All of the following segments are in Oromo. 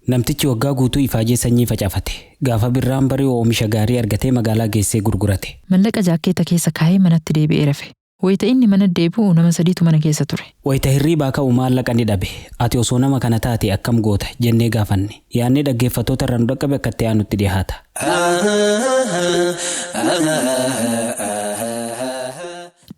Namtichi waggaa guutuu ifaajee sanyii facaafate. Gaafa birraan barii oomisha gaarii argatee magaalaa geessee gurgurate. Mallaqa jaakkeeta keessa kaa'ee manatti deebi'ee rafe. Wayita inni mana deebi'u nama sadiitu mana keessa ture. Wayita hirriibaa ka'u maallaqa ni dhabe. Ati osoo nama kana taate akkam goota jennee gaafanne. Yaadni dhaggeeffattoota irraa nu dhaqqabe akka itti aanutti dhiyaata.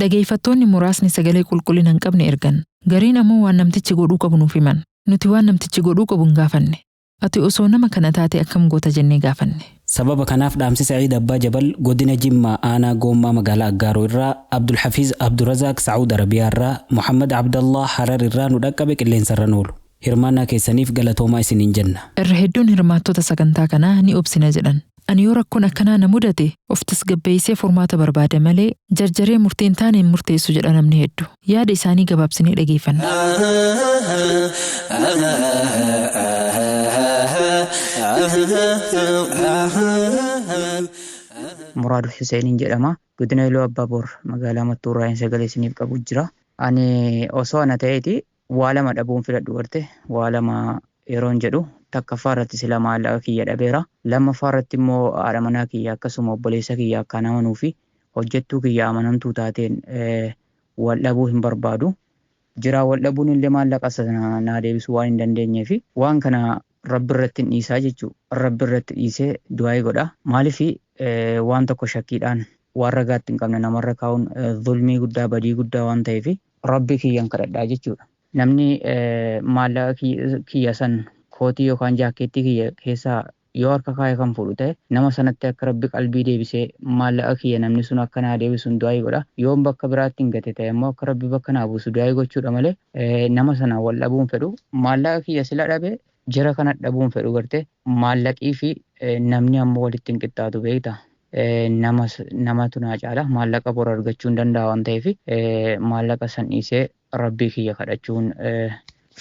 Dhageeffattoonni muraasni sagalee qulqullina hin qabne ergan. Gariin ammoo waan namtichi godhuu qabu nuuf himan. Nuti waan namtichi godhuu qabu hin gaafanne. Ati osoo nama kana taate akkam goota jennee gaafanne. Sababa kanaaf dhaamsi Sa'iid Abbaa Jabal godina Jimmaa aanaa Goommaa magaalaa Aggaaroo irraa Abdulhafiz Abdurazaaq Sacuud Arabiyaa irraa Muhammad Abdallah Harar irraa nu dhaqqabe qilleensarra oolu. Hirmaannaa keessaniif galatoomaa isiniin jenna. Irra hedduun hirmaattota sagantaa kanaa ni obsina jedhan. Ani yoo rakkoon akkanaa na mudate of tasgabbeessee furmaata barbaada malee jarjaree murtii hin taane hin murteessu jedha namni heddu. Yaada isaanii gabaabsinee dhageeffanna. Muraad Huseeniin jedhama. Godina Iluu Abbaa Boor magaalaa Mattuurraa sagalee isiniif qabu jira. Ani osoo ana ta'eeti waa lama dhabuun filadhu garte waa lama yeroon jedhu takkaffaa irratti sila maallaqa kiyya dhabeera. Lammaffaa irratti immoo haadha manaa kiyya akkasuma obboleessa kiyya akkaan amanuu fi hojjettuu kiyya amanamtuu taateen wal dhabuu hin barbaadu. Jiraa wal dhabuun illee maallaqa sana naa deebisuu waan hin dandeenyee fi waan kana rabbi irratti hin dhiisaa jechuudha. Rabbi irratti dhiisee du'aa godha. Maaliif waan tokko shakkiidhaan waan ragaatti hin qabne namarra kaa'uun zulmii guddaa badii guddaa waan ta'eef rabbi kiyyan kadhadhaa jechuudha. Namni maallaqa kiyya san kootii yookaan jaakkeettii kiyya keessaa yoo harka kaa'e kan fuudhu ta'e nama sanatti akka rabbi qalbii deebisee maallaqa kiyya namni sun akka naa deebisuun du'aa godha. Yoon bakka biraatti hin gate ta'e immoo akka rabbi bakka naa buusu du'aa gochuudha malee nama sana wal dhabuun fedhu maallaqa kiyya sila dhabe jara kana dhabuun fedhu garte maallaqii fi namni ammoo walitti hin qixxaatu beekta. Nama namatu naa caala maallaqa bor argachuu hin danda'a waan ta'eef maallaqa san dhiisee rabbii kiyya kadhachuun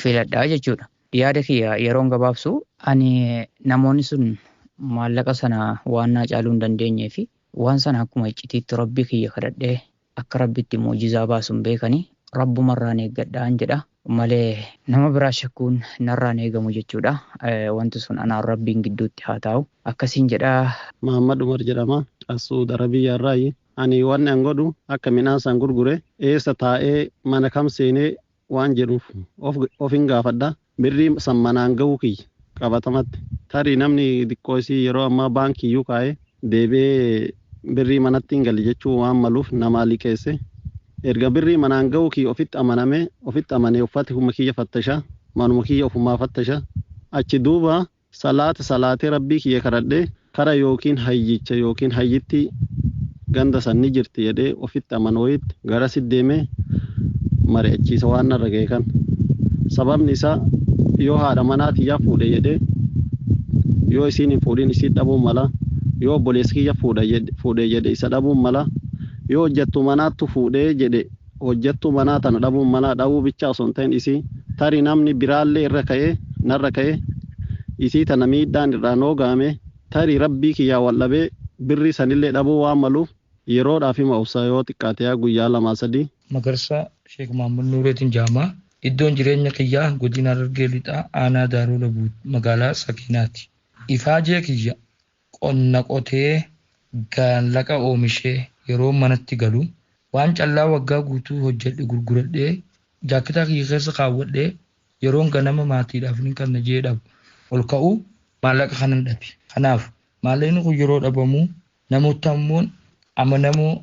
filadhaa jechuudha. Yaada kiyya yeroon gabaabsu ani namoonni sun maallaqa sana waan naa caaluu hin dandeenyee fi waan sana akkuma iccitiitti rabbii kiyya kadhadhee akka rabbitti muujizaa baasuun beekanii rabbumarraan eeggadhaan jedha. Malee nama biraa shakkuun narraan eegamu jechuudha. Wanti sun anaan rabbiin gidduutti haa taa'u. Akkasiin jedha. Mahammad Umar jedhama. As Suud Arabiyyaa irraayi. Ani wanni an godhu akka midhaan san gurgure eessa taa'ee mana kam seenee waan jedhuuf of hin gaafadha. Birrii san manaan ga'uu kiyya qabatamatti. Tarii namni xiqqoo isii yeroo ammaa baankii iyyuu kaa'ee deebi'ee birrii manatti hin gali jechuu waan maluuf namaa liqeesse. Erga birrii manaan ga'uu kiyya ofitti amaname ofitti amanee uffati humna kiyya fattasha manuma kiyya ofumaa fattasha achi duuba salaata salaatee rabbii kiyya kadhadhee kara yookiin hayyicha yookiin hayyitti ganda san ni jirti jedhee ofitti amanu wayitti garasi deemee mari'achiisa waan narra ga'e kan sababni isaa yoo haadha manaa tiyyaa fuudhe jedhee yoo isiin hin fuudhin isii dhabuun mala yoo obboleessi kiyya fuudhe jedhe isa dhabuun mala yoo hojjettu manaattu fuudhee jedhe hojjettu manaa tana dhabuun mala dhabuu bichaa osoo hin ta'in isii tarii namni biraallee irra ka'ee narra ka'ee isii tana miidhaan irraa noogaame tarii rabbii kiyyaa wal dhabee birrii sanillee dhabuu waan maluuf yeroodhaaf hima obsa yoo xiqqaate yaa guyyaa lamaa sadii. Magarsaa Sheek Mahammad Nuureetiin Jaamaa iddoon jireenya kiyyaa godina Harargee Lixaa aanaa Daaroo Labuu magaalaa Sakiinaati. Ifaajee kiyya qonna qotee gaallaqa oomishee yeroo manatti galu waan callaa waggaa guutuu hojjedhe gurguradhee jaakketaa kiyya keessa kaawwadhee yeroon ganama maatiidhaaf ni kanna jee dhabu ol ka'u maallaqa kanan dhabe. Kanaaf maallaqni kun yeroo dhabamu namoota ammoo amanamoo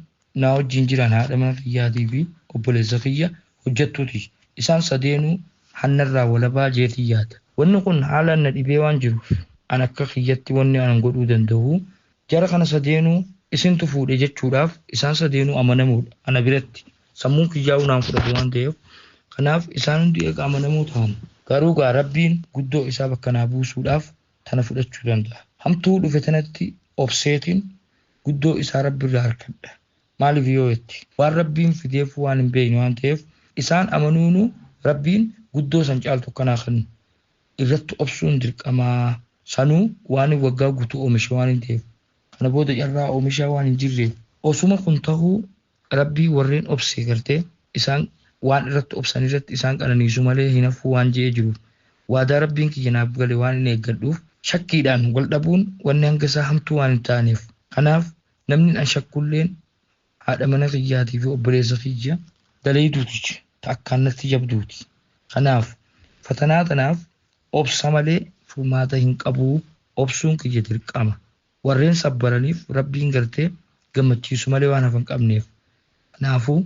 naa wajjin jiran haadha mana kiyyaatii fi obboleessa kiyya hojjettuuti. Isaan sadeenuu hannarraa walabaa jeetii yaada. Wanni kun haala na dhibee waan jiruuf an akka kiyyatti wanni an godhuu danda'u jara kana sadeenuu isintu fuudhe jechuudhaaf isaan sadeenuu amanamuudha ana biratti sammuun kiyyaa'uu naan fudhatu waan ta'eef kanaaf isaan hundi eega amanamoo ta'an garuu gaa rabbiin guddoo isaa bakka naa buusuudhaaf tana fudhachuu danda'a. Hamtuu dhufe tanatti obseetiin guddoo isaa rabbiirraa harkadha. Maaliif yoo jetti waan rabbiin fideef waan hin beekne waan ta'eef isaan amanuunu rabbiin guddoo san caaltu akkanaa kennu irratti obsuun dirqamaa sanuu waan waggaa guutuu oomishe waan hin ta'eef kana booda carraa oomishaa waan hin jirreef osuma kun tahuu rabbii warreen obse gartee isaan waan irratti obsan irratti isaan qananiisu malee hin hafuu waan je'ee jiruuf Waadaa Rabbiin kiyya naaf gale waan hin eeggadhuuf shakkiidhaan wal dhabuun wanni hanga isaa hamtuu waan hin taaneef. Kanaaf namni an shakkulleen haadha mana kiyyaatii fi obboleessa kiyya daleeyduuti ta akkaan natti jabduuti. Kanaaf fatanaa tanaaf obsa malee furmaata hin qabuu obsuun kiyya dirqama. Warreen sabbaraniif Rabbiin gartee gammachiisu malee waan hafa hin qabneef. Kanaafuu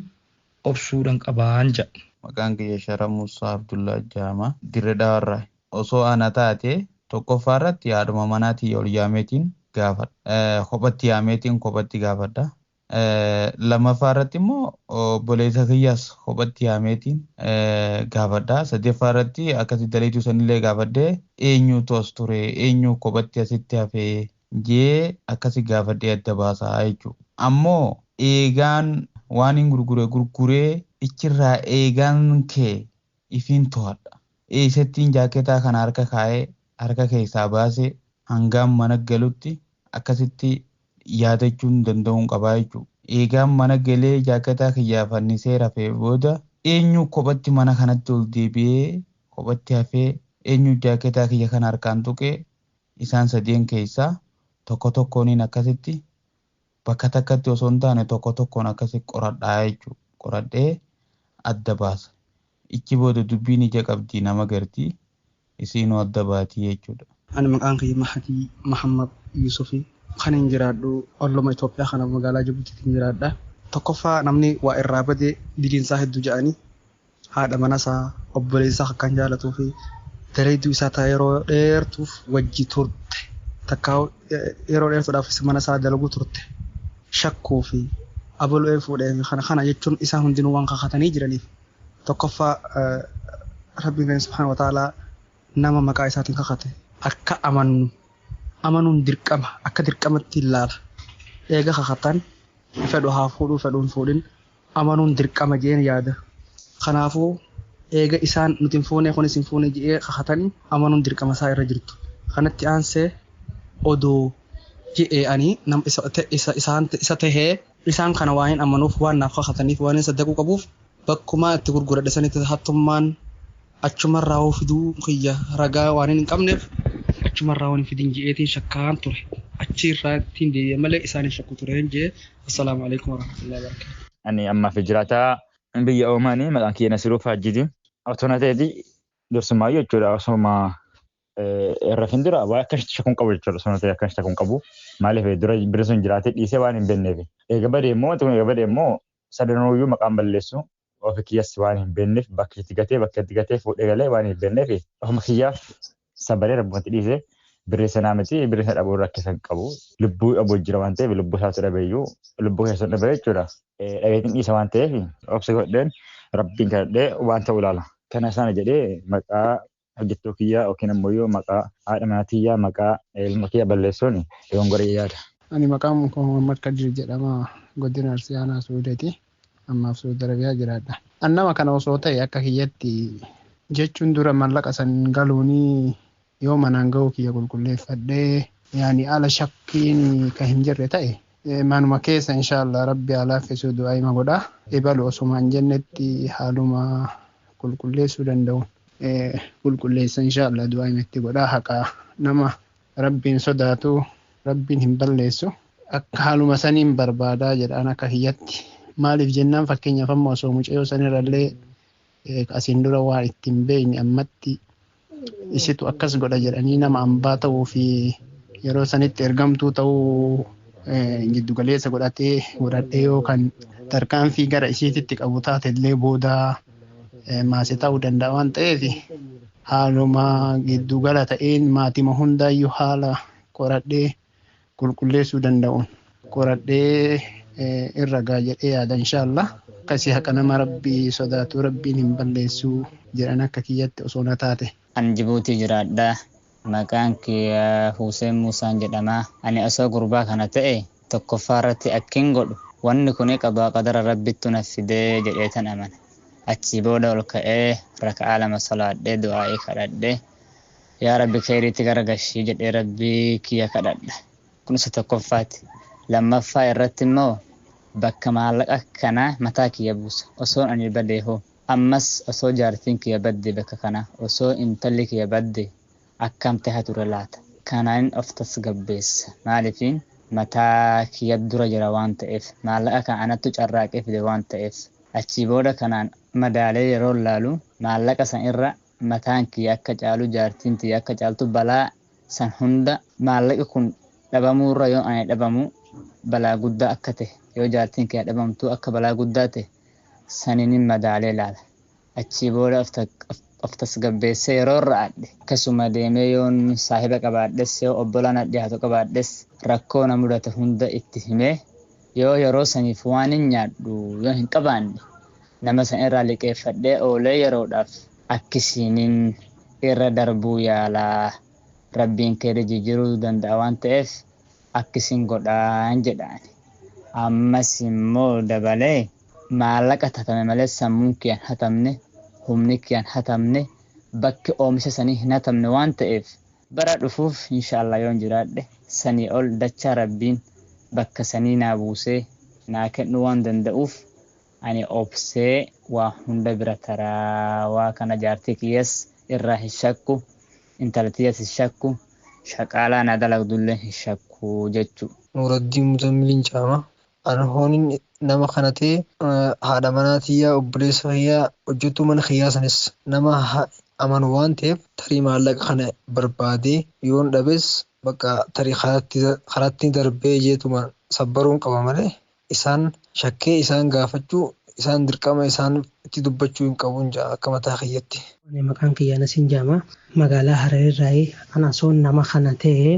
obsuudhaan qabaan jedha. Maqaan kiyya Shara Musaa Abdullaa jedhama. Dirree Dawarraa. Osoo ana taate tokkoffaa irratti haadhuma manaatii ol yaameetiin gaafadha. Kophatti yaameetiin kophatti gaafadha. Lammaffaa irratti immoo obboleessa kiyyaas kophatti yaameetiin gaafadha. Sadaffaa irratti akkasii daleetuu sanillee gaafadhee eenyutu as ture eenyu kophatti asitti hafee jee akkasi gaafadhee adda baasaa jechuudha. Ammoo eegaan waan hin gurgure gurguree ichirraa eegaan kee ifiin to'adha. Eessattiin jaaketaa kana harka kaa'ee harka keessaa baasee hangaan mana galutti akkasitti yaadachuun danda'uun qabaa jechuudha. Eegaan mana galee jaaketaa kiyyaa fannisee rafee booda eenyu kophatti mana kanatti ol deebi'ee kophatti hafee eenyu jaaketaa kiyya kana harkaan tuqee isaan sadeen keessaa tokko tokkooniin akkasitti bakka takkatti osoo hin taane tokko tokkoon akkasi qoradhaa jechuudha. Qoradhee adda baasa. Ichi booda dubbiin ija qabdii nama gartii isiinuu adda baatii jechuudha. Ani maqaan kiyya Mahadii Mahammad Yusufi kan hin jiraadhu olluma Itoophiyaa kana magaalaa Jibuutiitti jiraadha. Tokkoffaa namni waa irraa bade diliinsaa hedduu jedhanii haadha manasaa obboleessaa akkaan jaalatuu fi daleedduu isaa ta'e yeroo dheertuuf wajji turte takka yeroo dheertuudhaaf mana isaa dalaguu turte shakkuu fi abaluu fuudhee fi kana kana jechuun isaan hundinuu waan kakatanii jiraniif tokkoffaa rabbiin keenya subhaana wa ta'aalaa nama maqaa isaatiin kakate akka amannu amanuun dirqama akka dirqamatti ilaala eega kakatan fedhu haa fuudhuu fedhuun fuudhin amanuun dirqama jeen yaada kanaafuu eega isaan nuti hin fuune kunis hin fuune jedhee kakatanii amanuun dirqama isaa irra jirtu kanatti aansee odoo je'ee ani nam isa tahee isaan kana waan hin amanuuf waan naaf kakataniif waan hin saddaquu qabuuf bakkuma itti gurguradhe sanitti hattummaan achumarraa hoo fiduu kiyya ragaa waan hin qabneef achumarraa waan hin fidin je'eetiin shakkaan ture achi irraa ittiin deebi'e malee isaan hin shakku ture je'e assalaamu alaikum warahmatullahi wabarakatuh. Ani ammaaf jiraataa biyya Oomaanii maqaan kiyya Nasiruu Faajjiti. Otoo na ta'eeti dursumaayyuu jechuudha osuma irra fin dura waa akkas shakkuun qabu jechuudha osoo na ta'e akkas shakkuun qabu maaliif dura bira sun jiraatee dhiisee waan hin beekneef. Eega badee immoo wanti kun eega badee immoo sadanuuyyuu maqaan balleessu ofi kiyyas waan hin beekneef bakka itti gatee bakka itti gatee fuudhee galee waan hin beekneef ofuma kiyyaaf sabaree rabbumatti dhiisee birrii sanaa miti birrii sana dhabuu rakkisa hin qabu lubbuu dhabuu jira waan ta'eef lubbuu isaatu dhabeeyyuu lubbuu keessa hin dhabee jechuudha. Dhabeetiin dhiisa waan ta'eef obsa godheen rabbiin kadhadhee waan ta'u ilaala. Kana sana jedhee maqaa hojjettuu kiyyaa yookiin ammoo maqaa haadha manaa kiyyaa maqaa ilma kiyyaa balleessuun dogongora yaada. Ani maqaan koo Muhammad Kadir jedhama godina Arsii Aanaa Suudeeti. Ammaaf Suudi Arabiyaa jiraadha. An nama kana osoo ta'e akka kiyyatti jechuun dura mallaqa san galuuni yoo manaan ga'u kiyya qulqulleeffadhee yaani ala shakkiin kan hin jirre ta'e manuma keessa inshaallah rabbi alaaffisuu du'aa hima godha. Ibalu osuma hin jennetti haaluma qulqulleessuu danda'u. Qulqulleessa inshaallah du'aa hima itti godha. Haqa nama rabbiin sodaatu rabbiin hin balleessu. Akka haaluma saniin barbaadaa jedhaan akka kiyyatti. Maaliif jennaan fakkeenyaaf amma osoo mucayyoo sanirrallee asiin dura waan ittiin beekne ammatti isitu akkas godha jedhanii nama ambaa ta'uu fi yeroo sanitti ergamtuu ta'uu giddugaleessa godhatee godhadhee yookaan tarkaanfii gara isiititti qabu taate illee booda maasii ta'uu danda'a waan ta'eef haaluma giddugala ta'een maatima hundaayyuu haala qoradhee qulqulleessuu danda'uun qoradhee irra gaa jedhee yaada inshaallah. Akkasii haqa nama rabbii sodaatu rabbiin hin balleessuu jedhan akka kiyyatti osoo na taate. An Jibuutii jiraadha. Maqaan kiyya Hussein Muusaan jedhama. Ani osoo gurbaa kana ta'e tokkoffaa irratti akkin godhu wanni kun qadaa qadara rabbittu na fidee jedhee tan amana. Achii booda ol ka'ee raka'aa lama salaadhee du'aa'ii kadhadhee yaa rabbi keeriitti gargashii jedhee rabbii kiyya kadhadha. Kun isa tokkoffaati. Lammaffaa irratti immoo bakka maallaqa kanaa mataa kiyya buusa. Osoon ani badee hoo Ammas osoo jaartiin kiyya badde bakka kana osoo intalli kiyya badde akkam taha ture laata? Kanaan of tasgabbeessa. Maaliifiin mataa kiyya dura jira waan ta'eef maallaqa kan anattu carraaqee fide waan ta'eef achii booda kanaan madaalee yeroo laalu maallaqa san irra mataan kiyya akka caalu jaartiin tiyya akka caaltu balaa san hunda maallaqi kun dhabamuurra yoo ani dhabamu balaa guddaa akka ta'e yoo jaartiin kiyya dhabamtu akka balaa guddaa ta'e saninin madaalee laala. Achii booda of tasgabbeessee yeroo irra adhe akkasuma deemee yoon saahiba qabaadhes yoo obbolaan dhiyaatu qabaadhes rakkoo na mudate hunda itti himee yoo yeroo saniif waan hin nyaadhu yoo hin qabaanne nama san irraa liqeeffadhee oolee yeroodhaaf akkisiinin irra darbuu yaalaa rabbiin keessa jijjiiruu danda'a waan ta'eef akkisiin godhaan jedhaan. Ammas immoo dabalee maallaqa hatame malee sammuun kiyyaan hatamne humni kiyyaan hatamne bakki oomisha sanii hin hatamne waan ta'eef bara dhufuuf inshaallah yoon jiraadhe sanii ol dachaa rabbiin bakka sanii naa buusee naa kennu waan danda'uuf ani obsee waa hunda bira taraa waa kana jaartii kiyyas irraa hin shakku intala tiyyas hin shakku shaqaalaa naa dalagdullee hin shakku jechuu. Nuuraddiin Muzammiliin jedhama. Ani hoonin nama kana ta'e haadha manaa tiyyaa obboleessa kiyyaa hojjettuu mana kiyyaa sanis nama amanu waan ta'eef tarii maallaqa kana barbaadee yoon dhabes bakka tarii karaatti darbee jeetuma sabbaruun qaba malee isaan shakkee isaan gaafachuu isaan dirqama isaan itti dubbachuu hin qabuun jaa akka mataa kiyyatti. Maqaan kiyyaa Nasiin jedhama. Magaalaa Hararirraayi ana osoon nama kana ta'e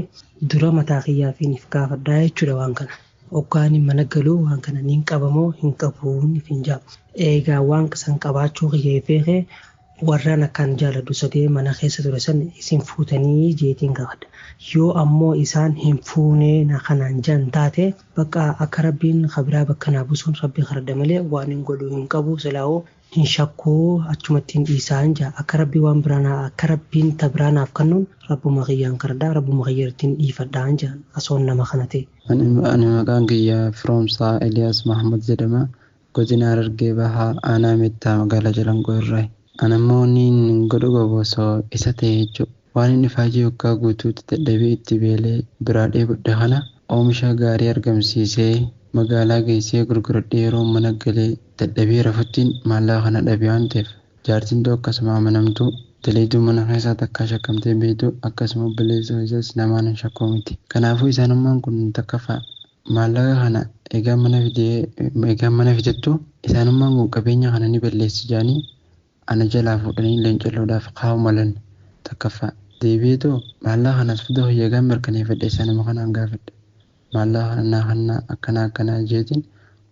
dura mataa kiyyaafiin if gaafadhaa jechuudha waan kana. Hoggaan mana galuu waan kana niin qabamoo hin qabuun if hin jaabu. Egaa waan san qabaachuu kiyyee beekee warraan akkaan jaaladhu sadee mana keessa ture san isin fuutanii jeetiin gaafadha. Yoo ammoo isaan hin fuunee na kanaan jaan taate bakka akka rabbiin kabiraa bakka naa buusuun rabbii kadhadha malee waan hin godhu hin qabu silaa'uu hin shakkuu achumatti hin dhiisaan jaa akka rabbii waan biraa akka rabbiin ta biraa naaf kennuun rabbuma kiyyaan kadhadhaa rabbuma kiyyartiin dhiifadhaan jaan osoon nama kana ta'e. Ani maqaan kiyya Firoomsaa Eliyaas Mahamad jedhama. Godina Harargee Bahaa Aanaa Meettaa magaalaa Jalangoo irraa. Ani immoo niin godhu qabu osoo isa ta'e jechuudha. Waan inni faajii waggaa guutuutti dadhabee itti beelee biraa dheebudhe kana oomisha gaarii argamsiisee magaalaa geessee gurguradhee yeroo mana galee dadhabee rafuttiin maallaqa kana dhabe waan ta'eef jaartiin too akkasuma amanamtuu daleetuu mana keessaa takkaa shakkamtee beektu akkasuma obboleessa isaas namaan hin shakkuu miti. Kanaafuu isaanummaan kun takka fa'a maallaqa kana egaa mana fidee egaa mana fidattu isaanummaan kun qabeenya kana ni balleessi jaanii ana jalaa fuudhanii leencalloodhaaf kaa'u malan takkaffaa. Deebi'eetoo maallaqa kanas fida hojjetaan mirkaneeffadhe isaanuma kanaan gaafadhe. Maallaqa kana naa kannaa akkanaa akkanaa jeetiin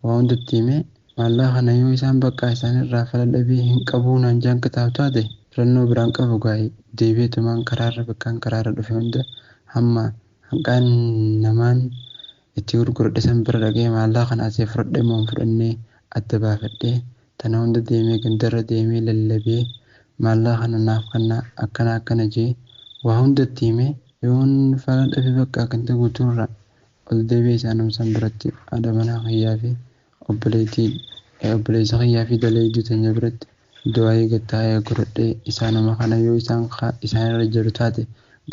waa hundatti himee maallaqa kana yoo isaan bakka isaan irraa fala dhabee hin qabuu naan jaan kitaab taate filannoo biraan qabu gaa'e deebi'eetumaan karaarra bakkaan karaarra dhufe hunda hamma hanqaan namaan itti gurguradhe san bira dhaqee maallaqa kana asii fudhadhe moo hin fudhannee adda baafadhee tana hunda deemee gandarra deemee lallabee maallaqa kana naaf kannaa akkana akkana jee waa hundatti himee yoon fala dhabe bakka ganda guutuurra ol deebi'ee isaanuma san biratti haadha manaa kiyyaa fi obboleettii obboleessa kiyyaa fi daleedduu teenya biratti du'aayii gattaa'ee godhadhee isaanuma kana yoo isaan irra jiru taate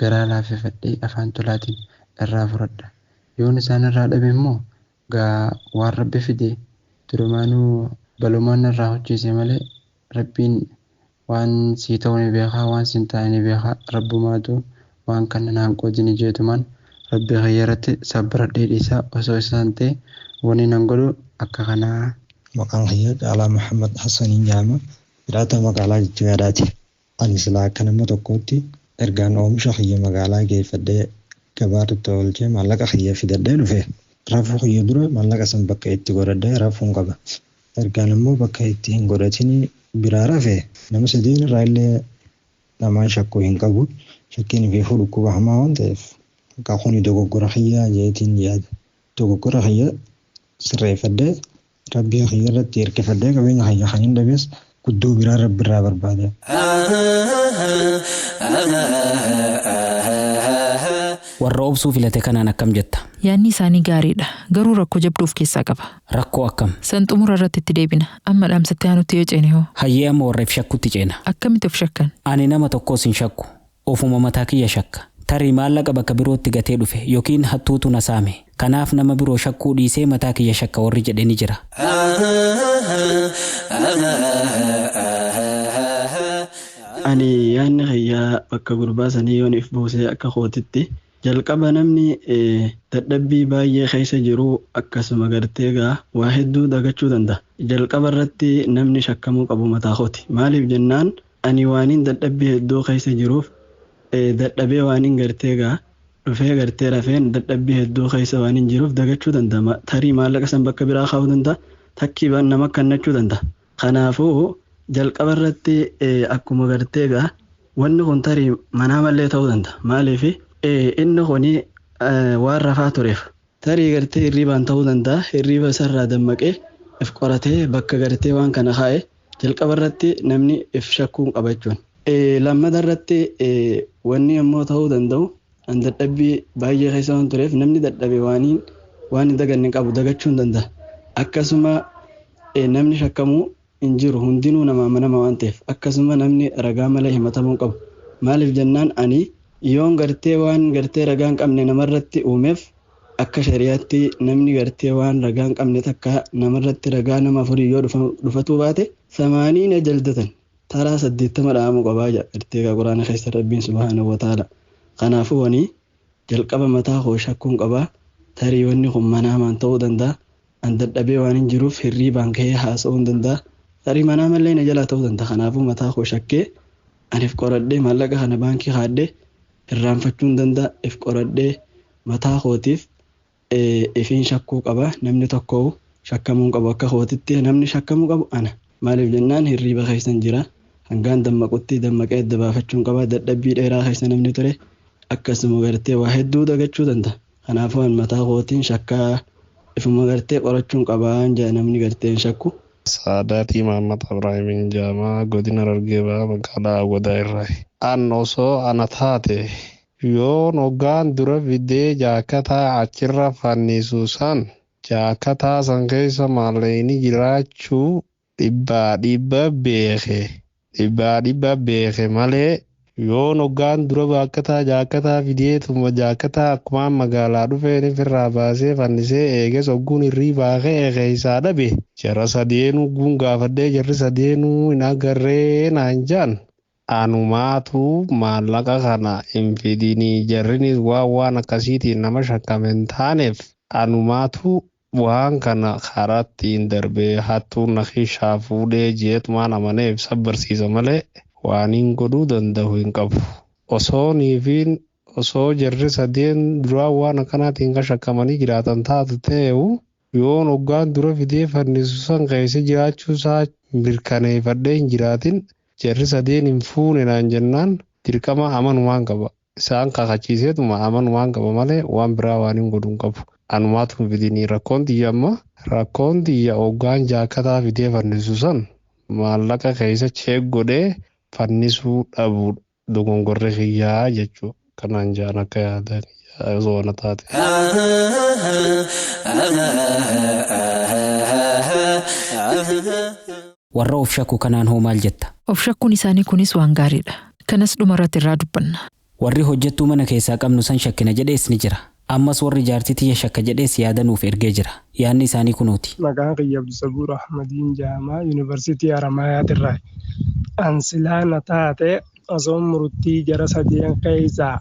garaa laafeffadhee afaan tolaatiin irraa fudhadha. Yoon isaan irraa dhabe immoo gaa waan rabbi fide durumaanuu balumaan irraa hojjese malee rabbiin waan sii ta'u ni beekaa waan siin taa'e ni beekaa rabbumaatu waan kana naan qoodini jeetumaan rabbi kiyya irratti sabbaradhee dhiisaa osoo isaan ta'e wanni nan godhu akka kanaa. Maqaan kiyya Caalaa Muhammad Hassaniin jedhama. Jiraata magaalaa Jijjigaadhaati. Ani silaa akka nama tokkootti ergaan oomisha kiyya magaalaa geeffadhee gabaarratti oolchee maallaqa kiyya fidadhee dhufe. Rafuu kiyya dura maallaqa san bakka itti godhadhee rafuun qaba. Ergaan immoo bakka itti hin godhatin biraa rafe nama sadiin irraa illee namaan shakkuu hin qabu. Shakkiin fi dhukkuba hamaa waan ta'eef kuni dogoggora kiyyaa jeetiin yaada. Dogoggora kiyya sirreeffadhee rabbii kiyya irratti hirkifadhee qabeenya kiyya kan hin dhabees guddoo biraa rabbi irraa barbaada. Warra obsuu filate kanaan akkam jetta? Yaadni isaanii gaariidha. Garuu rakkoo jabduu of keessaa qaba. Rakkoo akkam? San xumura irratti itti deebina. Amma dhaamsatti aanutti yoo ceene hoo? Hayyee amma warra if shakkutti ceena. Akkamitti of shakkan? Ani nama tokkos hin shakku. Ofuma mataa kiyya shakka. Tarii maallaqa bakka birootti gatee dhufe yookiin hattuutu na saame. Kanaaf nama biroo shakkuu dhiisee mataa kiyya shakka warri jedhe ni jira. Ani yaadni kiyyaa bakka gurbaa sanii yoon if buusee akka kootitti jalqaba namni dadhabbii baay'ee keessa jiru akkasuma gartee gaa waa hedduu dagachuu danda'a. Jalqaba irratti namni shakkamuu qabu mataa kooti. Maaliif jennaan ani waaniin dadhabbii hedduu keessa jiruuf dadhabee waaniin gartee gaa dhufee gartee rafeen dadhabbii hedduu keessa waaniin jiruuf dagachuu danda'a. Tarii maallaqa san bakka biraa kaa'uu danda'a. Takkii nama kennachuu danda'a. Kanaafuu jalqaba irratti akkuma gartee gaa wanni kun tarii manaa mallee ta'uu danda'a. Maaliif inni kuni waan rafaa tureef tarii gartee hirriibaan ta'uu danda'a. Hirriiba isarraa dammaqee if qoratee bakka gartee waan kana kaa'e jalqaba irratti namni if shakkuu qaba jechuun. Lammata irratti wanni ammoo ta'uu danda'u an dadhabbii baay'ee keessa waan tureef namni dadhabe waaniin waan hin daganne qabu dagachuu hin danda'a. Akkasuma namni shakkamuu hin jiru hundinuu nama amanama waan ta'eef akkasuma namni ragaa malee himatamuu qabu. Maaliif jennaan ani yoon gartee waan gartee ragaa hin qabne namarratti uumeef akka shari'aatti namni gartee waan ragaa hin qabne takka namarratti ragaa nama afurii yoo dhufatuu baate samaaniin jaldatan taraa 80 dhahamuu qabaa jedha gartee quraana keessa rabbiin subhaanahu wa ta'ala. Kanaafuu wani jalqaba mataa koo shakkuun qabaa tarii wanni kun manaamaan ta'uu danda'a. An dadhabee waan hin jiruuf hirriibaan ka'ee haasa'uu hin danda'a. Tarii manaa mallee na jalaa ta'uu danda'a. Kanaafuu mataa koo shakkee anif qoradhee maallaqa kana baankii kaadhee irraanfachuu hin danda'a. If qoradhee mataa kootiif ifiin shakkuu qaba. Namni tokko shakkamuu hin qabu akka kootitti namni shakkamuu qabu ana. Maaliif jennaan hirriiba keessan jira. Hangaan dammaqutti dammaqee adda baafachuun qaba. Dadhabbii dheeraa keessa namni ture akkasuma gartee waa hedduu dagachuu danda'a. Kanaafuu an mataa kootiin shakkaa ifuma gartee qorachuun qabaa jedha namni gartee hin shakku. Saadaatii Mahammad Ibraahimiin Jaamaa godina Harargee Bahaa magaalaa Awwadaa irraa. An osoo ana taate yoon hoggaan dura fidee jaakataa achirra fannisu san jaakataa san keessa maallaqni jiraachuu dhibbaa dhibba beeke dhibbaa dhibba beeke malee yoon hoggaan dura baakkataa jaakataa fideetuma jaakataa akkumaan magaalaa dhufeen ofirraa baasee fannisee eeges hogguun hirriibaa ka'e keessaa dhabe jara sadeenuu guun gaafadhee jarri sadeenuu hin agarree naan jaan anumaatu maallaqa kana hin fidinii jarrinis waan waan akkasiitiin nama shakkame hin taaneef anumaatu waan kana karaa ittiin darbee hattuun na keessaa fuudhee jeetumaan amanee ibsa barsiisa malee waan hin godhuu danda'u hin qabu. Osoo niifiin osoo jarri sadeen duraa waan akkanaatiin kan shakkamanii jiraatan taatu ta'eewu yoon hoggaan dura fidee fannisu san keessa jiraachuu isaa mirkaneeffadhee hin jiraatin jarri sadeen hin fuune naan jennaan dirqama amanumaan qaba. Isaan kakachiiseetuma amanumaan qaba malee waan biraa waan hin godhu hin qabu. Anumaatu hin fidinii rakkoon xiyya amma rakkoon xiyya hoggaan jaakataa fidee fannisu san maallaqa keessa cheek godhee fannisuu dhabuudha dogongorri kiyyaa jechuudha. Kanaan jaan akka yaadan osoo ana taate. Warra of shakku kanaan hoo maal jetta? Of shakkuun isaanii kunis waan gaariidha. Kanas dhumarratti irraa dubbanna. Warri hojjettuu mana keessaa qabnu san shakkina jedhees ni jira. Ammas warri jaartii tiyya shakka jedhees yaada nuuf ergee jira. Yaadni isaanii kunuuti. Maqaan kiyya Abdusabuur Ahmadiin Jaamaa Yuunivarsiitii Haramaayaati irraa. An silaa na taate osoo murtii jara sadeen keessaa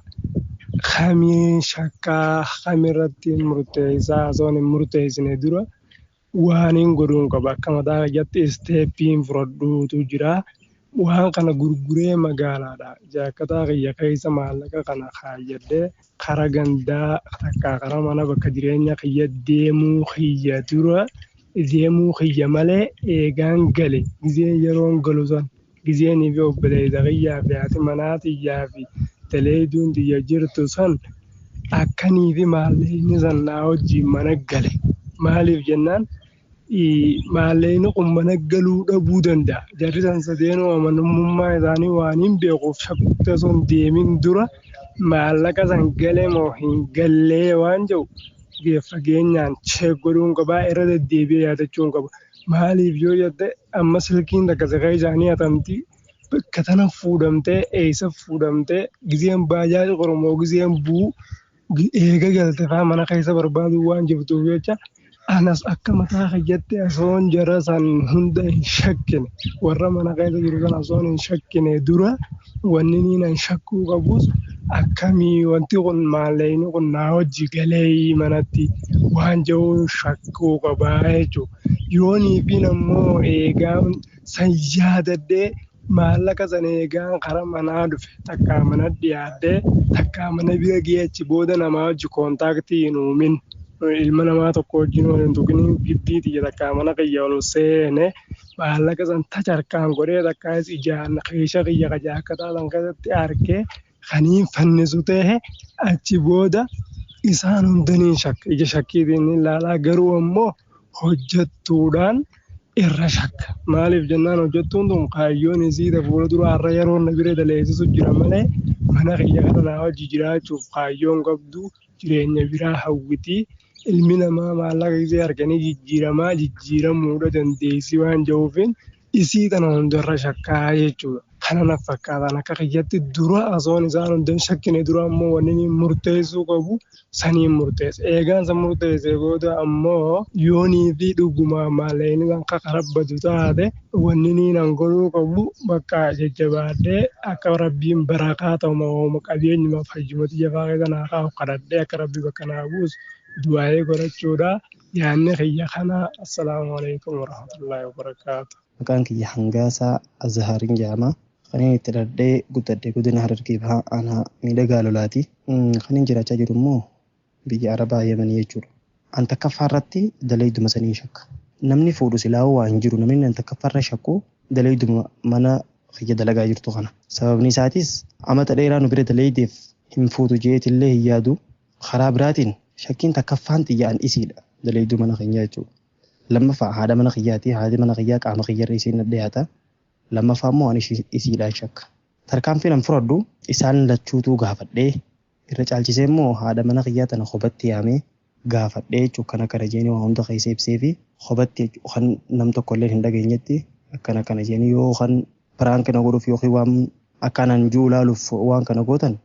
kamiin shakkaa kamirratti murteessaa osoo hin murteessine dura waan hin godhuun qaba. Akka mataa kiyyatti isteeppiin fudhadhuutu jira. Waan kana gurguree magaalaadha. Jaakkataa kiyya keessa maallaqa kana kaayyadhee kara gandaa takkaa kara mana bakka jireenya kiyya deemuu kiyya dura deemuu kiyya malee eegaan gale gizeen yeroon galu san gizeenii fi obboleessa kiyyaa fi haati manaa tiyyaa fi teleeduun tiyya jirtu san akkanii fi maallaqni san naa wajjin mana gale. Maaliif jennaan maallaqni kun mana galuu dhabuu danda'a. Jarri san sadeenuu amanamummaa isaanii waan hin beekuuf shakkutti osoo hin deemin dura Maallaqa san galee moo hin gallee waan jiru fageenyaan check godhuun qabaa, irra deddeebi'ee yaadachuun qaba. Maaliif yoo jette, amma silkiin takka sakaa isaanii hatamti, bakka tana fuudhamtee, eessa fuudhamtee, gizeen baajaaji oromoo gizeen bu'u eega galte fa'aa mana keessa barbaadu waan jirtuuf jecha, anas akka mataa kiyyatti osoon jara san hunda hin shakkine, warra mana keessa jiru sana osoon hin shakkine dura, wanni niin an shakkuu qabus akkamii, wanti kun maallaqni kun naa wajji galee manatti waan jiru shakkuu qabaa jechuudha. Yoonii fi ammoo eegaa san yaadadhee, maallaqa sana eegaan karaa manaa dhufe, takkaa mana dhiyaadhee, takkaa mana bira ga'ee, achi booda namaa wajji contact hin uumin, ilma namaa tokko wajjin wal hin tuqin, gibbii tiyya takkaa mana kiyya ol seene, maallaqa san tacarkaan godhee, takkaas ijaan keesha kiyya kajaakkataa san keessatti argee kaniin fannisu ta'e, achi booda isaan hundaniin shakka, ija shakkiitiin ilaalaa. Garuu ammoo hojjettuudhaan irra shakka. Maaliif jennaan, hojjettuun tun kaayyoon isii fuula dura har'a yeroo na bira daleessisu jira malee, mana kiyya kana naa wajji jiraachuuf kaayyoon qabdu, jireenya biraa hawwitii. Ilmi namaa maallaqa isee arganii jijjiiramaa jijjiiramuudha dandeessi waan jiruufin isii tana hundarra shakkaa jechuudha. Kana na fakkaatan akka kiyyatti. Dura osoon isaan hunda hin shakkine dura ammoo wanni inni murteessuu qabu saniin murteessa. Eegaan san murteessee booda ammoo yoonii fi dhuguma maallaqni san kakarabbatu taate, wanni inni nan godhuu qabu bakka jajjabaadhee akka Rabbiin barakaa ta'u, qabeenyuma fayyumatti jafaa keessa naa kaa'u kadhadhee, akka Rabbi bakka naa buusu du'aa'ee godhachuudha. Yaanni kiyya kana. Assalaamu alaikum warahmatullaahi wabarakaatu. Maqaan kiyya Hangaasaa Azhaariin jedhama. Kan inni itti dhaladhee guddadhe godina Harargee Bahaa, aanaa Miidhagaa Lolaati. Kan inni jiraachaa jiru immoo biyya Arabaa, Yemanii jechuudha. An takkaffaa irratti dalayduma sanii shakka. Namni fuudhu silaa waa hin jiru. Namni an takkaffaa irra shakku dalayduma mana kiyya dalagaa jirtu kana. Sababni isaatis amata dheeraa nu bira dalaydeef hin fuutu jeetillee hin yaadu. Karaa biraatiin shakkiin takkaffaan xiyya an isiidha. Dalayduu mana keenyaa jechuudha. Lammaffaa haadha mana kiyyaati. Haadhi mana kiyyaa qaama kiyyarra isiin dhiyaata. Lammaffaa immoo ani isiidhaan shakka. Tarkaanfiin an fudhadhu isaan lachuutuu gaafadhee, irra caalchisee immoo haadha mana kiyyaa tana kophatti yaamee gaafadhee jechuudha. Kana kana jeenii waa hunda keessa ibsee fi kophatti kan nam tokko illee hin dhageenyetti akkana kana jeenii, yoo kan prank na godhuuf yookiin waan akkanaan jiru ilaaluuf waan kana gootan,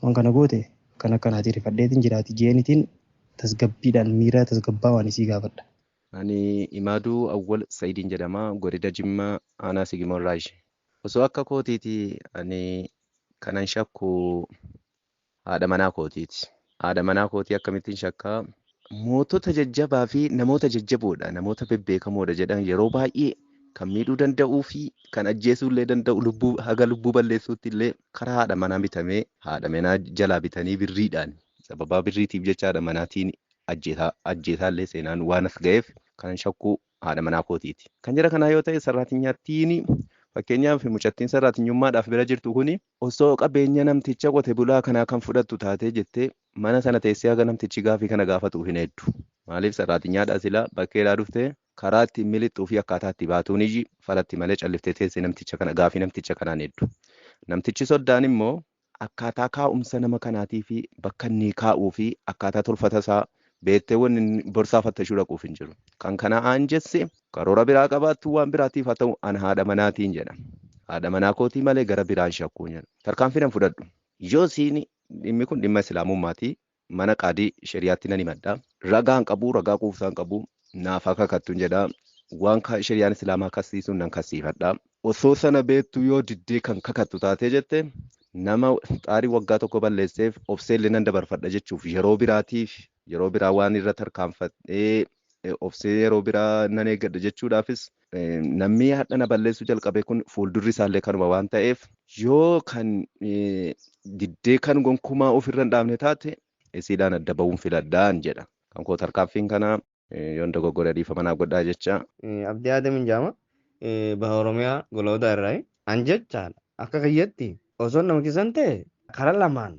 waan kana goote, akkana akkanaati rifadheetiin jiraati jeenitiin tasgabbiidhaan, miira tasgabbaa waan isii gaafadha. Ani Imaaduu Awwal Sa'idiin jedhama. Godina Jimmaa, aanaa Sigimoon Raaji. Osoo akka kootiiti, ani kanan shakku haadha manaa kootiiti. Haadha manaa kootii akkamittiin shakkaa? Mootota jajjabaa fi namoota jajjaboodha, namoota bebbeekamoodha jedhan yeroo baay'ee kan miidhuu danda'uu fi kan ajjeesuu illee danda'u, lubbuu haga lubbuu balleessuutti illee karaa haadha manaa bitamee, haadha manaa jalaa bitanii, birriidhaan, sababaa birriitiif jecha haadha manaatiin ajjeesaa illee seenaan waan as ga'eef, kan shakkuu haadha manaa kootiiti. Kan jara kanaa yoo ta'e, sarraatinyattiin, fakkeenyaaf mucattiin sarraatinyummaadhaaf bira jirtu kuni, osoo qabeenya namticha qote bulaa kanaa kan fudhattu taatee jettee, mana sana teessee haga namtichi gaafii kana gaafatuuf hin heeddu. Maaliif, sarraatinyaadhaa silaa bakkeedhaa dhuftee karaa ittiin miliqxuu fi akkaataa itti baatuun iyyi falatti malee, calliftee teessee namticha kana gaafii namticha kanaan heeddu. Namtichi soddaan immoo akkaataa kaa'umsa nama kanaatii fi bakka inni kaa'uu fi akkaataa tolfata isaa beektee wanni borsaa fattashuu dhaquuf hin jiru. Kan kana aanjesse karoora biraa qabaattu, waan biraatiif haa ta'u, an haadha manaatiin jedha. Haadha manaa kootii malee gara biraan shakkuu jedha. Tarkaanfii nan fudhadhu. Yoo siin dhimmi kun dhimma islaamummaati, mana qaadii shari'aatti nan himadha. Ragaa hin qabu, ragaa quufsaa hin qabu, naaf akka kattun jedha. Waan shari'aan islaamaa kassiisuun nan kassiifadha. Osoo sana beektu yoo diddee kan kakattu taatee jette, nama xaarii waggaa tokko balleesseef obseellee nan dabarfadha jechuuf, yeroo biraatiif, yeroo biraa waan irra tarkaanfadhee obsee yeroo biraa nan eeggadha jechuudhaafis, namni hadha na balleessuu jalqabe kun fuuldurri isaallee kanuma waan ta'eef, yoo kan diddee kan gonkumaa ofirra hin dhaabne taate, isiidhaan adda ba'uun filadhaan jedha. Kan koo tarkaanfiin kana, yoon dogoggora dhiifama naa godhaa jecha. Abdii Aadam Jaama, baha Oromiyaa, Goloodaa irraa. An jechaadha, akka kiyyatti osoo nama kisan ta'e, karaa lamaan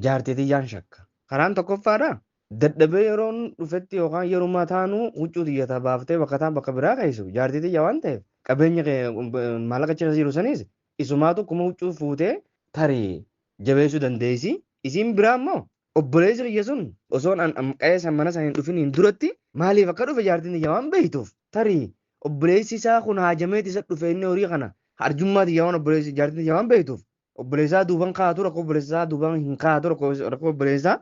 jaartii tiyyaan shakka. Karaan tokkoffaadha. Dadhabee yeroon dhufetti yookaan yeroo taanuu huccuu tiyyata baaftee bakka taan bakka biraa keessu jaartii tiyya waan ta'eef, qabeenya maallaqa achi jiru sanis isumaatu akkuma huccuu fuutee tarii jabeessuu dandeessi. Isiin biraa immoo obboleessi kiyya sun osoon an qe'ee san mana san hin dhufiniin duratti maaliif akka dhufe jaartiin tiyya waan beektuuf tarii obboleessi isaa kun haajameet isa dhufe inni horii kana arjummaa tiyya waan obboleessi jaartiin tiyya waan beektuuf obboleessaa duuban kaa'atu rakkoo obboleessaa duuban hin kaa'atu rakkoo obboleessaa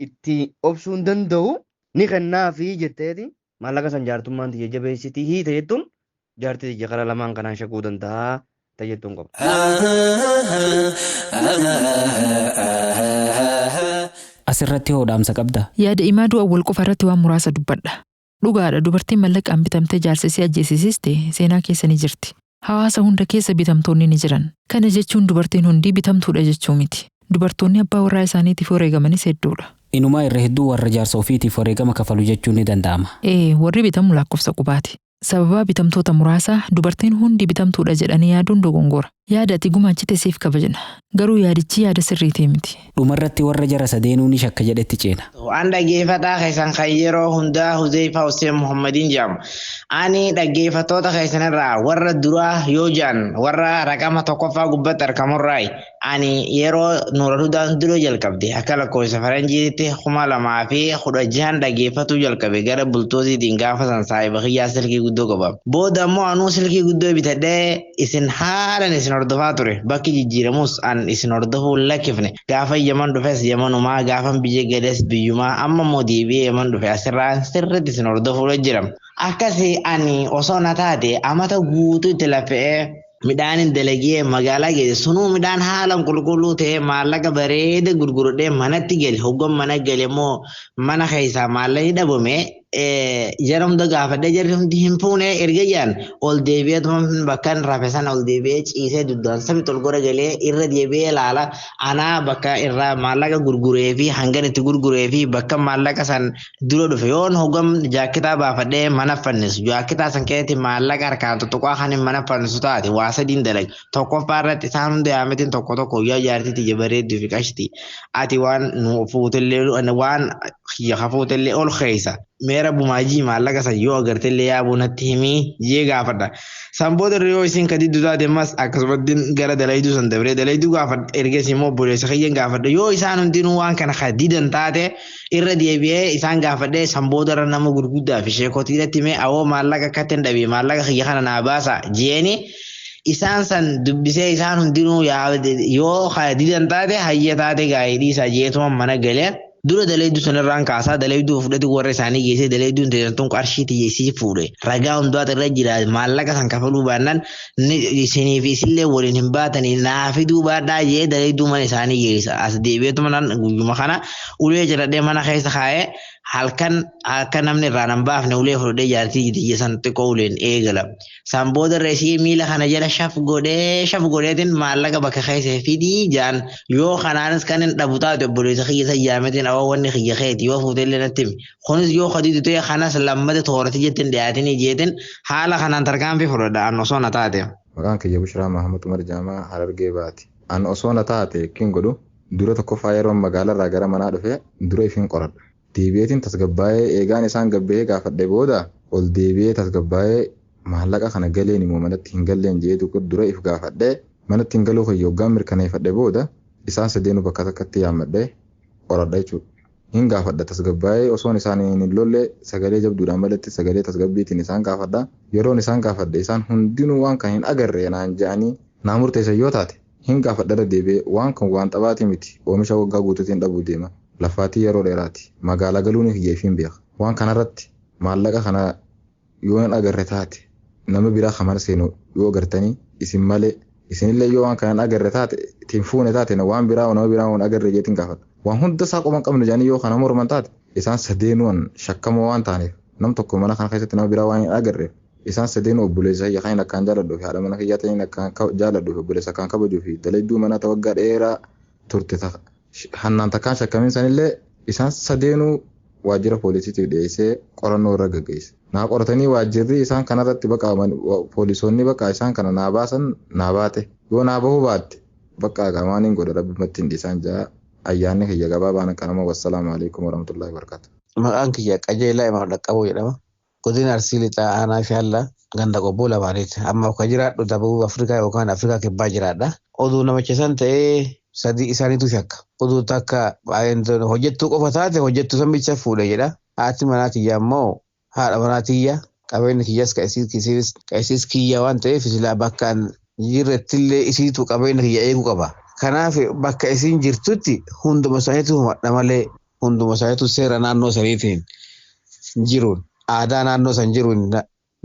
itti obsuu hin danda'u ni kennaafi jetteeti maallaqa san jaartummaan tiyya jabeessitii hiite jettuun jaartii tiyya karaa lamaan kanaan shakuu danda'a ta'e jettuun qaba. Asirratti hoo dhaamsa qabda. Yaada Imaaduu Awwal qofa irratti waan muraasa dubbadha. Dhugaadha, dubartiin mallaqaan bitamtee jaarsa isii ajjeesisiste seenaa keessa ni jirti. Hawaasa hunda keessa bitamtoonni ni jiran. Kana jechuun dubartiin hundi bitamtuudha jechuu miti. Dubartoonni abbaa warraa isaaniitiif wareegamanis hedduudha. Inumaa irra hedduu warra jaarsa ofiitiif wareegama kafalu jechuun ni danda'ama. Ee, warri bitamu lakkoofsa qubaati. Sababaa bitamtoota muraasaa dubartiin hundi bitamtuudha jedhanii yaaduun dogongora. Yaada ati gumaachite siif kabajna. Garuu yaadichi yaada sirriitii miti. Dhumarratti warra jara sadeenuu ni shakka jedhetti ceena. Waan dhaggeeffataa keessan kan yeroo hundaa Huzeefaa Hussein Muhammadiin jedhamu. Ani dhaggeeffattoota keessanirraa warra duraa yoo jedhan warra raqama tokkoffaa gubbatti argamurraayi. Ani yeroo Nuural Hudaan dura jalqabde akka lakkoofsa faranjiitti 2016 dhaggeeffatuu jalqabe gara bultoosiitiin gaafa san saahiba kiyyaa silkii guddoo qaba. Booda immoo anuu silkii guddoo bitadhee isin haalan isin hordofaa ture. Bakki jijjiiramus an isin hordofuu hin lakkifne. Gaafa Yaman dhufes Yamanumaa, gaafan biyya gales biyyumaa, amma immoo deebi'ee Yaman dhufe asirraan sirriitti isin hordofuudha jira. Akkasi ani osoo na taate amata guutuu itti lafe'ee midhaan dalagee magaalaa geesse sunuu midhaan haalaan qulqulluu ta'ee maallaqa bareeda gurguradhee manatti gale hoggan mana gale immoo mana keessaa maallaqni dhabame jara hunda gaafadhee jarri hundi hin fuune erga jedhan ol deebi'ee bakka rafe sana ol deebi'ee ciisee duddaan sami ol gora galee irra deebi'ee ilaala anaa bakka irraa maallaqa gurguree fi hangan itti gurguree fi bakka maallaqa san dura dhufe yoon hogam jaakketaa baafadhee mana fannisu jaakketaa san keessatti maallaqa harkaan tuttuqaa kan hin mana fannisu taate waa sadiin dalag tokkoffaa irratti isaan hunda yaametiin tokko tokko guyyaa jaartii tiyya bareedduu fi qashti ati waan nu fuutellee waan kiyya hafuutellee ol keessa meera bumaajii maallaqa san yoo agartellee yaabuu natti himii jee gaafadha. San booda yoo isin ka diddu taate ammas akkasumatti gara dalayduu san dabree dalayduu gaafadha ergasii immoo obboleessa kiyyan gaafadha yoo isaan hundinuu waan kana ka didan taate irra deebi'ee isaan gaafadhee san booda irra nama gurguddaa fi sheekotiidhatti himee awoo maallaqa akkatti hin dhabee maallaqa kiyya kana naa baasa jeeni isaan san dubbisee isaan hundinuu yoo ka didan taate hayya taate gaa'ee dhiisaa jeetuma mana galee. Dura dalayduu sanarraan kaasaa dalayduu fudhate warra isaanii geessee dalayduun teessumtuun qarshii tiyya fuudhe ragaa hundaatu irra jira maallaqa san kafaluu baannaan isinii fi isillee waliin hin baatanii naa fiduu baadhaa jee dalayduu mana isaanii geessa as deebi'eetuma nan guyyuma kana ulee jedhadhee mana keessa kaa'ee halkan akka namni irraa nan baafne ulee fudhadhee jaartii tiyya san xiqqoo uleen eegala. San booda irra isii miila kana jala shaf godhee shaf godheetiin maallaqa bakka keessa fidii jaan yoo kanaanis kan hin dhabu taate obboleessa kiyya san yaametiin awwa wanni kiyya keeti yoo fuutellee natti himi. Kunis yoo kadiitu ta'e kanas lammata toorati jettiin dhiyaatinii jeetiin haala kanaan tarkaanfii fudhadha an osoo na taate. Maqaan kiyya Bushiraa Mahamud Umar Jaamaa Harargee baati. An osoo na taate kin godhu dura tokkoffaa yeroo magaalarraa gara manaa dhufe dura ifin qoradha. Deebi'eetiin tasgabbaa'ee eegaan isaan gabbahee gaafadhe booda ol deebi'ee tasgabbaa'ee maallaqa kana galeen immoo manatti hin galleen jee dura if gaafadhe manatti hin galuu kiyya hoggaan mirkaneeffadhe booda isaan sadeenuu bakka takkatti yaammadhe qoradha jechuudha. Hin gaafadha tasgabbaa'ee osoon isaan hin lolle sagalee jabduudhaan malatti sagalee tasgabbiitiin isaan gaafadha. Yeroon isaan gaafadhe isaan hundinuu waan kan hin agarre naan je'anii naa murteessan yoo taate hin gaafadha irra deebi'ee waan kan waan xabaati miti oomisha waggaa guutuutiin dhabuu deema. Lafaatii yeroo dheeraati. Magaalaa galuun hiyyeef hin beeka. Waan kanarratti maallaqa kana yoo hin agarre taate nama biraa kan mana seenu yoo agartanii isin malee isinillee yoo waan kana hin agarre taate ittiin fuune taate waan biraa nama biraa waan agarre jeetiin gaafadha. Waan hunda isaa qoman qabnu jedhanii yoo kana morman taate isaan sadeenuun shakkamoo waan ta'aniif nam tokko mana kana keessatti nama biraa waan hin agarreef isaan sadeenuu obboleessa kiyya kan akkaan jaaladhuu fi haadha mana kiyyaa ta'in akkaan jaaladhuu fi obboleessa akkaan kabajuu fi dalayduu manaa ta waggaa dheeraa turte hannaan takkaan shakkamiin sanillee isaan sadeenuu waajjira poolisiitiif dhiyeessee qorannoo irra gaggeesse. Naa qoratanii waajjirri isaan kanarratti baqa poolisoonni baqa isaan kana naa baasan naa baate yoo naa bahuu baatte bakka qaamaan hin godha rabbumatti hin dhiisaan jaa ayyaanni kiyya gabaabaan akkanuma wassalaamu alaikum warahmatullahi wabarakatuh. Maqaan kiyya Qajeelaa Imaam Dhaqqaboo jedhama. Godina Arsii Lixaa Aanaa Shaallaa ganda qobboo lamaaniiti. Amma kan jiraadhu Dabuu Afrikaa yookaan Afrikaa Kibbaa jiraadha. Oduu namicha san ta'ee Sadii isaaniitu shakka. Oduu takka hojjettuu qofa taate hojjettuu san bicha fuudhe jedha. Haati manaa kiyya immoo haadha manaa tiyya qabeenya kiyyas ka isiis kiyya waan ta'eef silaa bakka jirrettillee isiitu qabeenya kiyya eeguu qaba. Kanaaf bakka isiin jirtutti hunduma isaaniitu himadha malee hunduma isaaniitu seera naannoo saniitiin jiruun aadaa naannoo san jiruun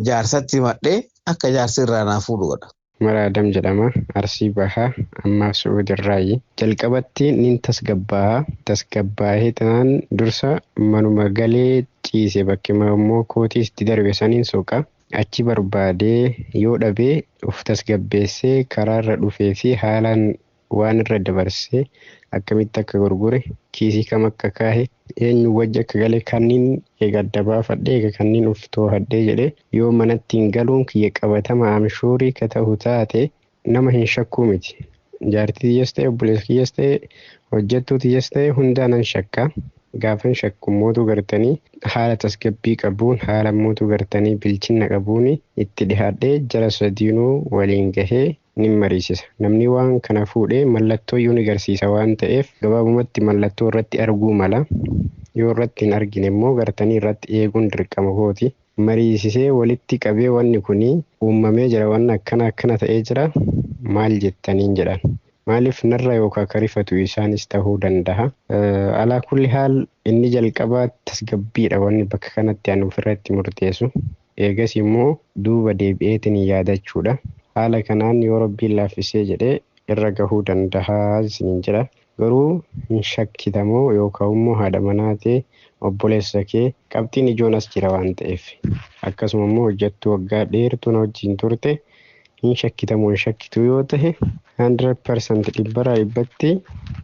jaarsatti himadhee akka jaarsi irraa naa fuudhu godha. Mara Adam jedhama. Arsii Bahaa ammaaf Su'uudirraayi. Jalqabatti nin tasgabbaa'a. Tasgabbaa'ee tanaan dursa manuma galee ciise bakki immoo kootii itti darbe saniin soqa. Achi barbaadee yoo dhabee of tasgabbeessee karaarra dhufee fi haalaan waan irra dabarsee akkamitti akka gurgure kiisii kam akka kaahe eenyu wajji akka gale kanniin eega adda baafadhe eega kanniin of too'adhee jedhe yoo manatti hin galuun kiyya qabatama amshuurii ka ta'u taate nama hin shakkuu miti. Jaartii tiyyas ta'e obboleessa kiyyas ta'e hojjettuu tiyyas ta'e hundaa nan shakka. Gaafan shakku mootu gartanii haala tasgabbii qabuun haala mootu gartanii bilchinna qabuun itti dhihaadhee jara sadiinuu waliin gahee ni mariisisa. Namni waan kana fuudhee mallattoo iyyuu ni agarsiisa waan ta'eef gabaabumatti mallattoo irratti arguu mala. Yoo irratti hin argine immoo gartanii irratti eeguun dirqama kooti. Mariisisee walitti qabee wanni kun uumamee jira wanni akkana akkana ta'ee jira maal jettaniin jedhan. Maaliif narra yookaan karifatu isaanis ta'uu danda'a. Alaa kulli haal inni jalqabaa tasgabbiidha wanni bakka kanatti ani ofirratti murteessu. Eegas immoo duuba deebi'eetiin yaadachuudha. Haala kanaan yoo rabbiin laaffisee jedhee irra gahuu danda'a isiniin jedha. Garuu hin shakkitamoo yookaan immoo haadha manaa ta'e obboleessa kee qabxiin ijoon as jira waan ta'eef. Akkasuma immoo hojjettuu waggaa dheertuu na wajjin turte hin shakkitamoo hin shakkitu yoo ta'e 100% dhibbarraa dhibbatti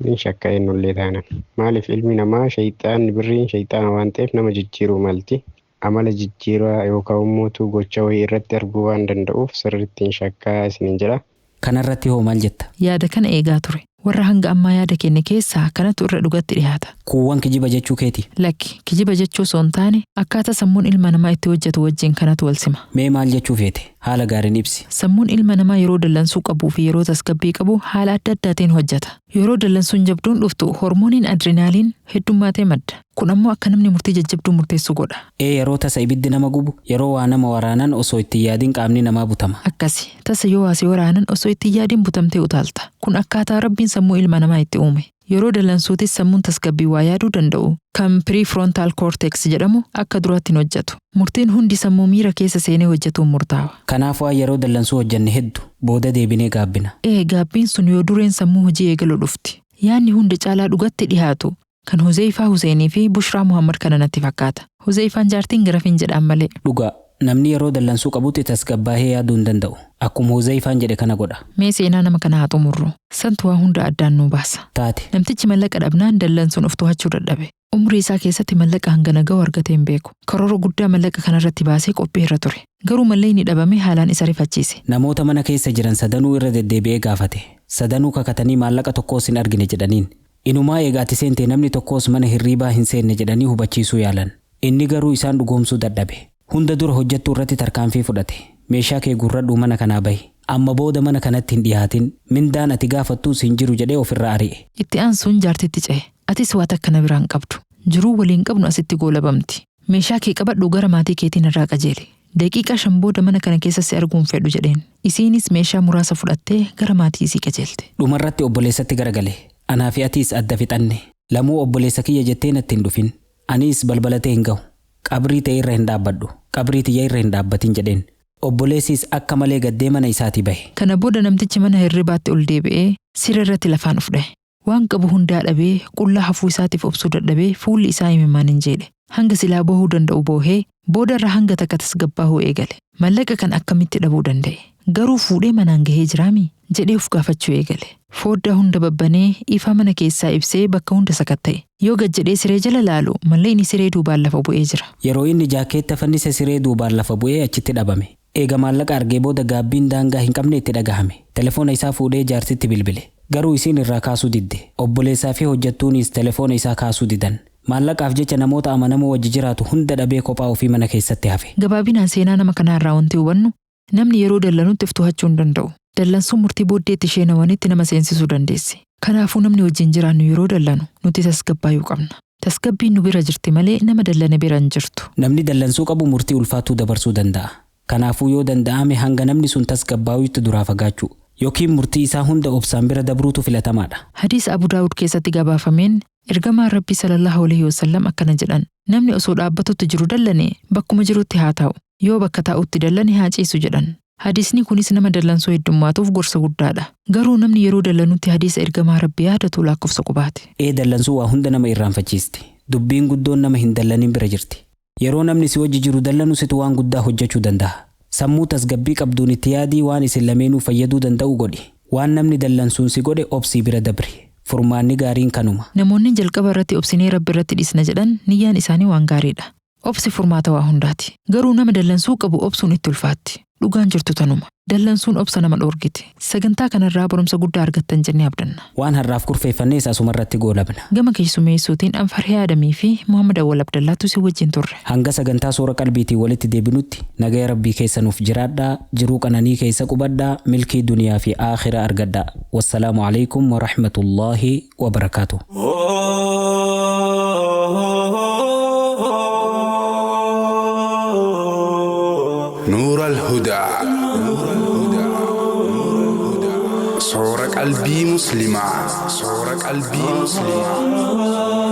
hin shakka eenyullee taanan. Maaliif ilmi namaa shayxaanni birriin shayxaana waan ta'eef nama jijjiiruu malti. Amala jijjiiraa yookaan immoo gocha wayii irratti arguu waan danda'uuf sirriitti hin shakkaa isiniin jedha. Kanarratti hoo maal jetta? Yaada kana eegaa ture. Warra hanga ammaa yaada kenne keessaa kanatu irra dhugatti dhiyaata. Kuuwwan kijiba jechuu keeti. Lakki kijiba jechuu osoo hin taane akkaataa sammuun ilma namaa itti hojjetu wajjin kanatu wal sima. Mee maal jechuu feete? Haala gaariin ibsi. Sammuun ilma namaa yeroo dallansuu qabuu fi yeroo tasgabbii qabu haala adda addaatiin hojjeta. Yeroo dallansuun jabduun dhuftu hormooniin adrinaaliin heddummaatee madda. Kun ammoo akka namni murtii jajjabduu murteessu godha. Ee yeroo tasa ibiddi nama gubu yeroo waa nama waraanan osoo itti yaadiin qaamni namaa butama. Akkasi tasa yoo waasii waraanan osoo itti yaadiin butamtee utaalta. Kun akkaataa rabbiin sammuu ilma namaa itti uume. Yeroo dallansuutis sammuun tasgabbii waa yaaduu danda'u kan piriifrontaal koorteeks jedhamu akka duraatti hin hojjetu. Murtiin hundi sammuu miira keessa seenee hojjetuun murtaawa. Kanaaf waan yeroo dallansuu hojjenne hedduu booda deebinee gaabbina. Ee gaabbiin sun yoo dureen sammuu hojii eegalu dhufti. Yaanni hunda caalaa dhugatti dhiyaatu kan Huzeeyfaa Huseenii fi Bushraa Muhammad kana natti fakkaata. Huzeeyfaan jaartiin garafin jedhaan malee. Dhugaa namni yeroo dallansuu qabutti tasgabbaahee yaaduu hin danda'u. Akkuma Huzeeyfaan jedhe kana godha. Mee seenaa nama kana haa xumurru. Santu waa hunda addaan nuu baasa. Taate. Namtichi mallaqa dhabnaan dallansuun of to'achuu dadhabe. Umrii isaa keessatti mallaqa hangana gahu argatee hin beeku. Karoora guddaa mallaqa kanarratti baasee qophii irra ture. Garuu mallaqni dhabame haalaan isa rifachiise. Namoota mana keessa jiran sadanuu irra deddeebi'ee gaafate. Sadanuu kakatanii maallaqa tokkos hin argine jedhaniin. Inumaa eegaati seente namni tokkos mana hirriibaa hin seenne jedhanii hubachiisuu yaalan. Inni garuu isaan dhugoomsuu dadhabe. Hunda dura hojjettuu irratti tarkaanfii fudhate. Meeshaa kee gurradhuu mana kanaa bahi. Amma booda mana kanatti hin dhiyaatin. Mindaan ati gaafattuus hin jiru jedhee ofirraa ari'e. Itti aansuun jaartitti ce'e. Atis waan akkana biraan qabdu. Jiruu waliin qabnu asitti goolabamti. Meeshaa kee qabadhu gara maatii keetiin irraa qajeeli. Daqiiqaa 5 booda mana kana keessa si arguun fedhu jedheen. Isiinis meeshaa muraasa fudhattee gara maatii isii qajeelte. Dhumarratti obboleessatti garagale. Anaa fi atiis adda fixanne. Lamuu obboleessa kiyya jettee natti hin dhufin. Anis balbala ta'e hin gahu. Qabrii ta'e irra hin dhaabbadhu. Qabrii tiyya irra hin dhaabbatin jedheen. Obboleessis akka malee gaddee mana isaatii bahe. Kana booda namtichi mana hirribaatti ol deebi'ee siree irratti lafaan of dhahe. Waan qabu hundaa dhabee qullaa hafuu isaatiif obsuu dadhabee fuulli isaa imimmaan hin jedhe. Hanga silaa boohuu danda'u boohee booda irra hanga takka tasgabbaahuu eegale. Mallaqa kan akkamitti dhabuu danda'e? Garuu fuudhee manaan gahee jiraami? Jedhee of gaafachuu eegale. Fooddaa hunda babbanee ifa mana keessaa ibsee bakka hunda sakatta'e. Yoo gad jedhee siree jala laalu mallaqni siree duubaan lafa bu'ee jira. Yeroo inni jaakeetta fannise siree duubaan lafa bu'ee achitti dhabame. Eega maallaqa argee booda gaabbiin daangaa hin qabne itti dhagahame. Telefoona isaa fuudhee jaartitti bilbile. Garuu isiin irraa kaasuu didde. Obboleessaa fi hojjettuunis telefoona isaa kaasuu didan. Maallaqaaf jecha namoota amanamoo wajji jiraatu hunda dhabee kophaa ofii mana keessatti hafe. Gabaabinaan seenaa nama kanaa irraa wanti hubannu namni yeroo dallanutti of to'achuu hin danda'u. Dallansuun murtii booddeetti ishee nawanitti nama seensisuu dandeessi. Kanaafuu namni wajjin jiraannu yeroo dallanu nuti tasgabbaayuu qabna. Tasgabbiin nu bira jirti malee nama dallane bira hin jirtu. Namni dallansuu qabu murtii ulfaatuu dabarsuu danda'a. Kanaafuu yoo danda'ame hanga namni sun tasgabbaa'uutti duraa fagaachuu yookiin murtii isaa hunda obsaan bira dabruutu filatamaadha. Hadiisa Abu Daawud keessatti gabaafameen ergamaan Rabbii sallallahu alaihi wasallam akkana jedhan: Namni osoo dhaabbatutti jiru dallane bakkuma jirutti haa taa'u, yoo bakka taa'utti dallane haa ciisu jedhan. Hadiisni kunis nama dallansuu heddummaatuuf gorsa guddaadha. Garuu namni yeroo dallanutti hadiisa ergamaa Rabbii yaadatu lakkoofsa qubaati. Ee dallansuu waa hunda nama irraanfachiisti. Dubbiin guddoon nama hin dallanin bira jirti. Yeroo namni si wajji jiru dallanu situ waan guddaa hojjechuu danda'a. Sammuu tasgabbii qabduun itti yaadii waan isin lameenuu fayyaduu danda'u godhi. Waan namni dallansuun si godhe obsii bira dabri. Furmaanni gaariin kanuma. Namoonni jalqaba irratti obsinee Rabbi irratti dhiisna jedhan niyyaan isaanii waan gaariidha. Obsi furmaata waa hundaati. Garuu nama dallansuu qabu obsuun itti ulfaatti. Dhugaan jirtu tanuma. Dallansuun obsa nama dhoorgiti. Sagantaa kanarraa barumsa guddaa argattan jennee abdanna. Waan har'aaf kurfeeffannee asuma irratti goolabna. Gama keessummeessuutiin Anfarhee Adamii fi Muhammad Awwal Abdallaatu si wajjin turre. Hanga sagantaa soora qalbiitiin walitti deebinutti nagaya Rabbii keessa nuuf jiraadhaa, jiruu qananii keessa qubadhaa, milkii duniyaa fi aakhira argadhaa. Wassalaamu alaikum wa rahmatullaahi wa barakaatuh. نور الهدى صور قلبي مسلمة، صور قلبي مسلمة.